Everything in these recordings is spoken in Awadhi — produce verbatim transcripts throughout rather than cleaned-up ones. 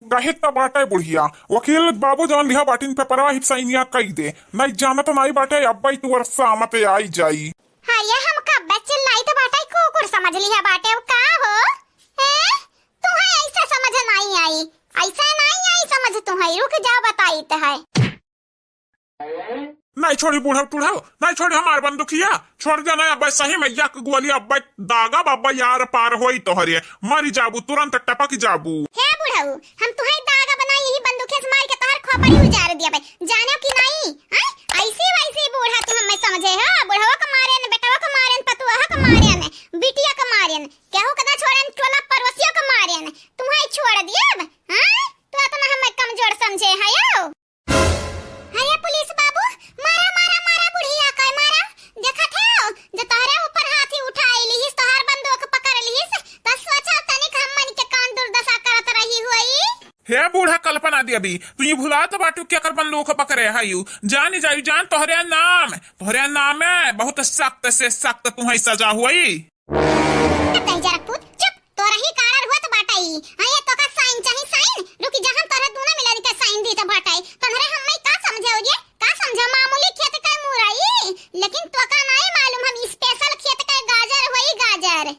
कहित त बाटे बुढ़िया, वकील बाबू जवन लिहा बाटिन पेपरवा हित साइनिया कई दे, नहीं जानत नहीं बाटे, अब्बई तू वर्षा मत आई जाई। हाँ, ये हम कब्बे चिल्लाइत बाटे, कुकुर समझ लिहा बाटे, अब का हो? हैं? तुहैं ऐसा समझ नाहीं आई, ऐसा नाहीं आई समझ तुहैं, रुक जा बताइत है। नहीं छोड़ी बूढ़ऊ टूढ़ऊ, नहीं छोड़ी हमार बंदुकिया, छोड़ दे ना, अब्बे सही में एक गोली अब्बे दागब, अब्बे यार पार होई तोहरे, मरी जाबू, तुरंत टपक जाबू। हे बुढ़ऊ, हम तुहैं दागब ना, यही बंदुकिया से मार के तोहर खोपड़ी उजार दियबे, जानेउ कि नाहीं? हैं? ऐसी वैसी बूढ़ा तू हमें समझे हो, बुढ़वा के मारेन, बेटवा के मारेन, पतुआ के मारेन, बिटिया के मारेन, केहू के ना छोड़ेन, टोला पड़ोसियों के मारेन, तुहैं छोड़ दियब? हैं? तू इतना हमें कमजोर समझे हयो? अरे पुलिस बाबू, मारा, मारा, मारा बुढ़िया के मारा। देखत हो, जे तोहरे ऊपर हाथी उठाई लिहिस, तोहार बंदूक पकड़ लिहिस, त सोचा तनिक हमन के कौन दुर्दशा करत रही होई। हे बूढ़ा कल्पना देवी, तू ई भुलात बाटू केकर बंदूक पकड़े हयू? जानी जाई जान तोहरे नाम, तोहरे नामे बहुत सख्त से सख्त तुहैं सजा होई। चुप, दहिजरा पूत, चुप। तोरही कारण होत बाटइ। हाँ, ये तोका साइन चाही, साइन? रुकि जा, हम तोहरे दूनो मिलन के साइन दीत बाटइ। तोहरे हम्मे का समझे हो रे? का समझे? मामूली खेत के मुरई, लेकिन तोका नाहीं मालूम, हम special खेत के गाजर होई, गाजर।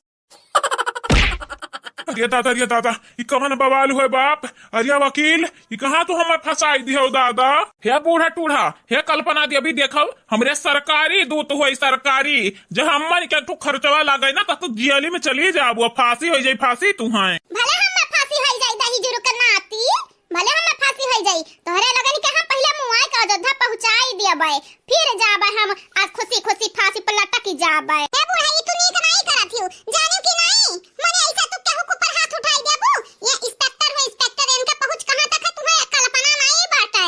अरे दादा, अरे दादा, ई कवन बवाल होय बाप? अरे वकील, ई कहाँ तू हमें फंसाई दिहो दादा? हे बूढ़ा टूढ़ा, हे कल्पना देवी, देखो, हमरे सरकारी दूत होई, सरकारी। जे हमन के तू खर्चवा लागे ना, त तू जेली में चली जाबू, फांसी होई जाई, फांसी तुहैं। भले हमें फांसी होई जाई, दही जुरु के नाती, भले हमें फांसी होई जाई, तोहरे लोगन के हम पहिले मुआई के अयोध्या पहुँचाई दियबे, फिर जाबे हम आज खुशी खुशी फांसी पर लटक जाबे। ए बूढ़ा, ई तू नीक नाहीं करत हियो, जानियो कि नाहीं? मने ऐसे तू केहू के ऊपर हाथ उठाई देबू? ये inspector हो, inspector, इनके पहुँच कहाँ तक है, तुहैं कल्पना नाहीं बाटे।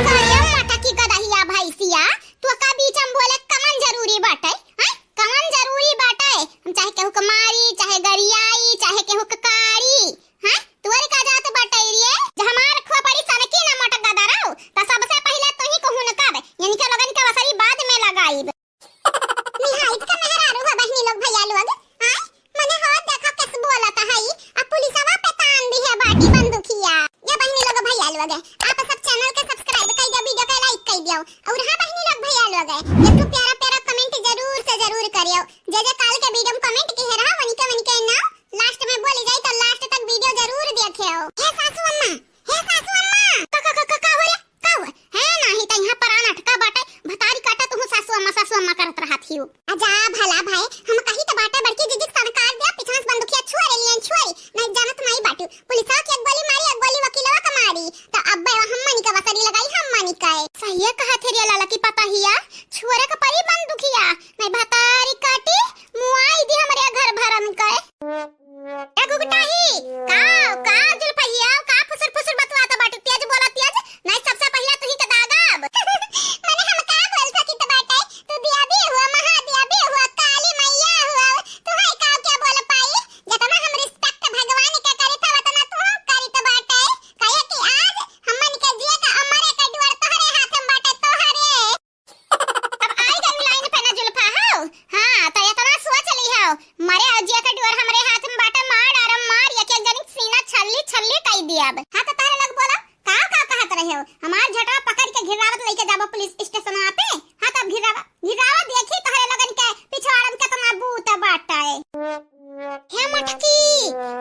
करिया माता की गदहिया भैंसिया, तू का बीच में बोले कमन जरूरी बाटे, हैं? कमन जरूरी बाटे? हम चाहे केहू के मारी, चाहे गरियाई, चाहे केहू के कारी, हैं? तोरे का जात बाटे रे? जे हमार खोपड़ी सनकी ना मोट गदरऊ, त सबसे पहिले तोही को हुनकब, इनके लोगन के वसरी बाद में लगाइब। निहायत का मेहरारू हो बहिनी लोग, भैया लोग। आय, मने हो देखो केस बोलत हई, आ पुलिसवा पे तान दिहे बाटी बंदुकिया। ये बहिनी लोग, भैया लोग, आप सब channel के subscribe कई दियो, video के like कई दियो। और हाँ बहिनी लोग, भैया लोग, एक ठो प्यारा प्यारा comment जरूर से जरूर करियो। जे जे काल के video में comment किहे रहा, वनिके वनिके नाम last में बोली जाई, तो last तक video जरूर देखे हो। हे सासू अम्मा, हे सासू अम्मा। का, का, का, का, का हो रे? का हुआ? है नाही त यहाँ परान अटका बाटे, भतारी काटा तुहू सासू अम्मा, सासू अम्मा करत रहत हियो। आ जा भला भाई, हम कही त बाटे बड़की जीजी के सनकार दिया, पिछवा से बंदुकिया छुआ रे लियन छुआ रे, नहीं जानत नहीं बाटू। पुलिसवा के एक गोली मारी, एक गोली वकीलवा के मारी, त अब्बे हमनी के वसरी लगाई, हमनी के। सहिए कहत हे रे लाला की पता हिया, छुअरे के परी बंदुकिया, नहीं भतारी काटी, मुआई दी हमरे घर भरन के। ए गुगटाही, का, का जुल्फहिया, का फुसुर फुसुर बतुआत बाटू? तेज बोला तेज, नहीं सबसे पहिले तुही के दागब। मने हम का बोल सकित बाटे? तू दियाबी हुआ, महादियाबी हुआ, काली मैया हुआ, तू है का क्या बोल पाई? जतना हम respect भगवान के करित हवा, तना तू करित बाटे। काहे कि आज हमन के जिए का अमरे का डुअर तोहरे हाथ में बाटे, तोहरे। अब आई गई line पे ना जुल्फा हो। हाँ, त एतना सोच ली हो। मरे और जिया के डुअर हमरे हाथ में बाटे, मार डारम मार, एक एक जनी सीना छल्ली छल्ली कई दियब। हाँ, त तहरे लोग बोला, का का कहत रहे हो? हमार झटवा पकड़ के घिरावत लेके जाबो पुलिस स्टेशन पे। हाँ, तब घिरावा, घिरावा देखी तहरे लोगन के पिछवाड़न केतना बूत बाटे। हे मटकी,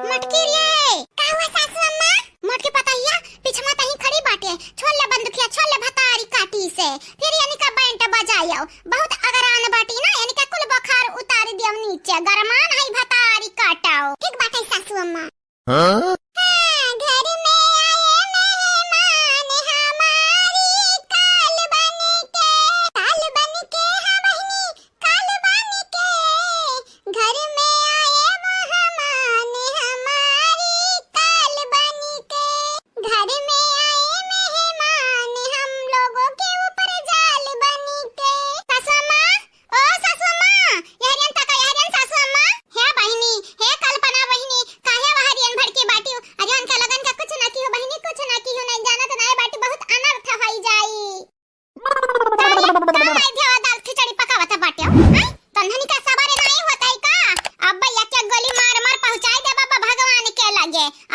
मटकी रे। का हुआ सासू अम्मा? मटकी पतहिया, पीछे में तहीं खड़ी बाटे। छोड़ ले बंदुकिया, छोड़ ले भतारी काटी से। फिर यानी का बैंड बजायो। बहुत अगरान बाटी ना, यानी का कुल बुखार उतार दियो नीचे। गरमान है भतारी काटाओ। ठीक बाटे सासू अम्मा। हाँ? हाँ, घर में आए मेहमान हमारी, काल बन के, काल बन के, हाँ बहिनी, काल बन के, घर में आए मेहमान हमारी, काल बन के, घर में आए मेहमान हम लोगों के ऊपर जाल बन के। सासू अम्मा, ओ सासू अम्मा, यहरियन तका, यहरियन सासू अम्मा। हे बहिनी, हे कल्पना बहिनी, काहे वहरियन भड़की बाटियो?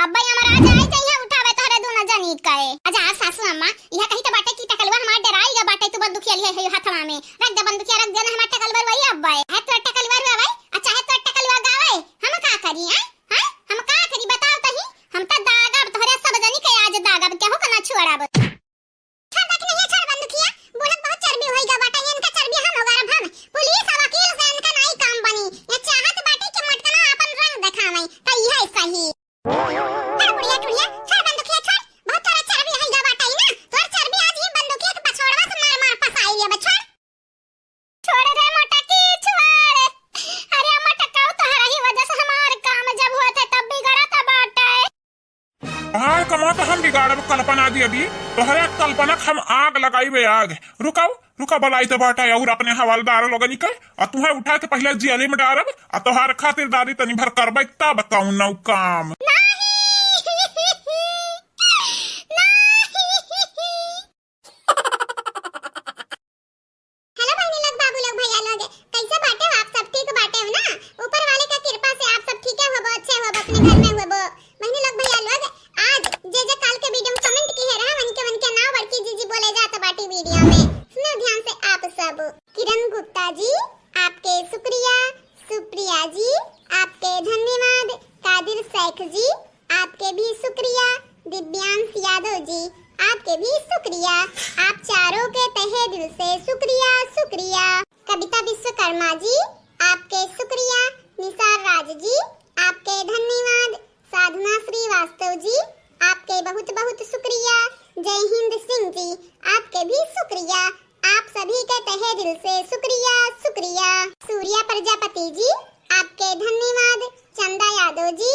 अब्बे हमार आज आई जइहे उठावे तोहरे दुनो जनी के। अच्छा सासू अम्मा, इहे कही त बाटे कि टकलुआ हमार डेराई गा बाटे, तू बंदुकिया लिहे है हथवा में। रख दे बंदुकिया, रख दे ना हमार टकलुआ, वही अब्बे। है तोर टकलुआ रुआवे, अच्छा है तोर टकलुआ गावे, हम का करी, हैं? हैं? हम का करी बताओ तही? हम त दागब तोहरे सब जनी के आज दागब, केहू के ना छोड़ब। छोड़ दे कि नहीं, छोड़ बंदुकिया। बोलत बहुत चर्बी होई गा बाटे, इनका चर्बी हम उगारब हम। पुलिस आ वकील से इनका नाई काम बनी। ये चाहत बाटे कि मोटकना आपन रंग देखावे, त इहे सही। छोड़ बुढ़िया टुढ़िया, छोड़ बंदुकिया, छोड़। बहुत तोरा चर्बी होई गा बाटे ना, तोर चर्बी आज ही बंदुकिया के पछोड़वा से मार मार पसाई लेबे, छोड़। छोड़ रे मोटकी, छोड़। अरे मोटकाऊ, तोहरा ही वजह से हमार काम जब होत है तब बिगड़त बाटे। तोहार कमा तो हम बिगाड़ब कल्पना देवी, तोहरे कल्पना के हम आग लगाइबे आग। रुकाओ, रुका, बुलाई तो बाटा और अपने हवलदार लोगनी के, आ तुहे उठा के पहले जेल में डारब, आ तोहार खातिरदारी तनी भर करबे तब कौनो काम। नहीं, नहीं। हेलो बहिनी लोग, बाबू लोग, भैया लोग, कैसे बाटे हो आप सब? ठीक बाटे हो ना? ऊपर वाले का कृपा से आप सब ठीक है होबो, अच्छे होबो, अपने घर में होबो। बहिनी लोग, भैया लोग, आज जे जे काल के वीडियो में कमेंट किहे रहा, वनके वनके नाव बड़की जीजी बोले जात बाटी वीडियो में। सुनो ध्यान से आप सब। किरण गुप्ता जी, आपके शुक्रिया। सुप्रिया जी, आपके धन्यवाद। कादिर शेख जी, आपके भी शुक्रिया। दिव्यांश यादव जी, आपके भी शुक्रिया। आप चारों के तहे दिल से शुक्रिया, शुक्रिया। कविता विश्वकर्मा जी, आपके शुक्रिया। निसार राज जी, आपके धन्यवाद। साधना श्रीवास्तव जी, आपके बहुत बहुत शुक्रिया। जय हिंद सिंह जी, आपके भी शुक्रिया। आप सभी के तहे दिल से शुक्रिया, शुक्रिया। सूर्या प्रजापति जी, आपके धन्यवाद। चंदा यादव जी,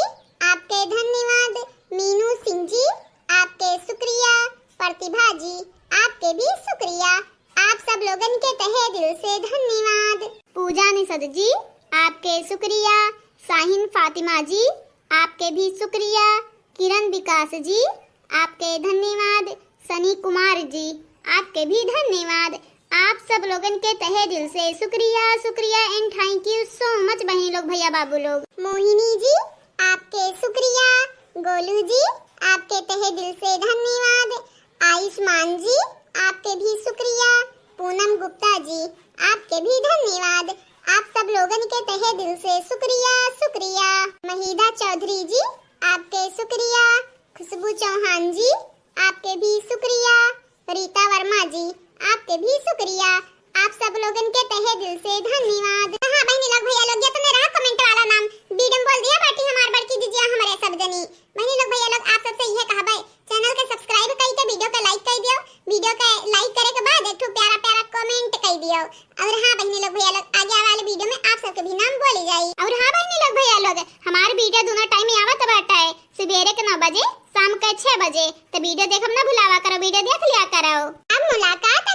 आपके धन्यवाद। मीनू सिंह जी, आपके शुक्रिया। प्रतिभा जी, आपके भी शुक्रिया। आप सब लोगन के तहे दिल से धन्यवाद। पूजा निषद जी, आपके शुक्रिया। शाहीन फातिमा जी, आपके भी शुक्रिया। किरण विकास जी, आपके धन्यवाद। सनी कुमार जी, आपके भी धन्यवाद। आप सब लोगन के तहे दिल से शुक्रिया, शुक्रिया and thank you so much बहिनी लोग, भैया बाबू लोग। मोहिनी जी, आपके शुक्रिया। गोलू जी, आपके तहे दिल से धन्यवाद। आयुष्मान जी, आपके भी शुक्रिया। पूनम गुप्ता जी, आपके भी धन्यवाद। आप सब लोगन के तहे दिल से शुक्रिया, शुक्रिया। महीदा चौधरी जी, आपके शुक्रिया। खुशबू चौहान जी, आपके भी शुक्रिया। रीता वर्मा जी, आपके भी शुक्रिया। आप सब लोगन के तहे दिल से धन्यवाद। हाँ बहिनी लोग, भैया लोग, ये तो मेरा comment वाला नाम वीडियो में बोल दिया बाटी हमार बड़की जिजिया हमरे सब जनी। बहिनी लोग, भैया लोग, आप सबसे इहे कहबे, channel के subscribe कई के video के like कई दियो। Video के like करे के बाद एक ठो प्यारा प्यारा comment कई दियो। और हाँ बहिनी लोग, भैया लोग, आगे वाले video में आप सबके भी नाम बोली जाई। और हाँ बहिनी लोग, भैया लोग, हमार video दोनों time में आवत बाटे, सुबेरे के नौ बजे, शाम के छह बजे। तो video देखब ना भुलावा करो, video देख लिया करो। अब मुलाकात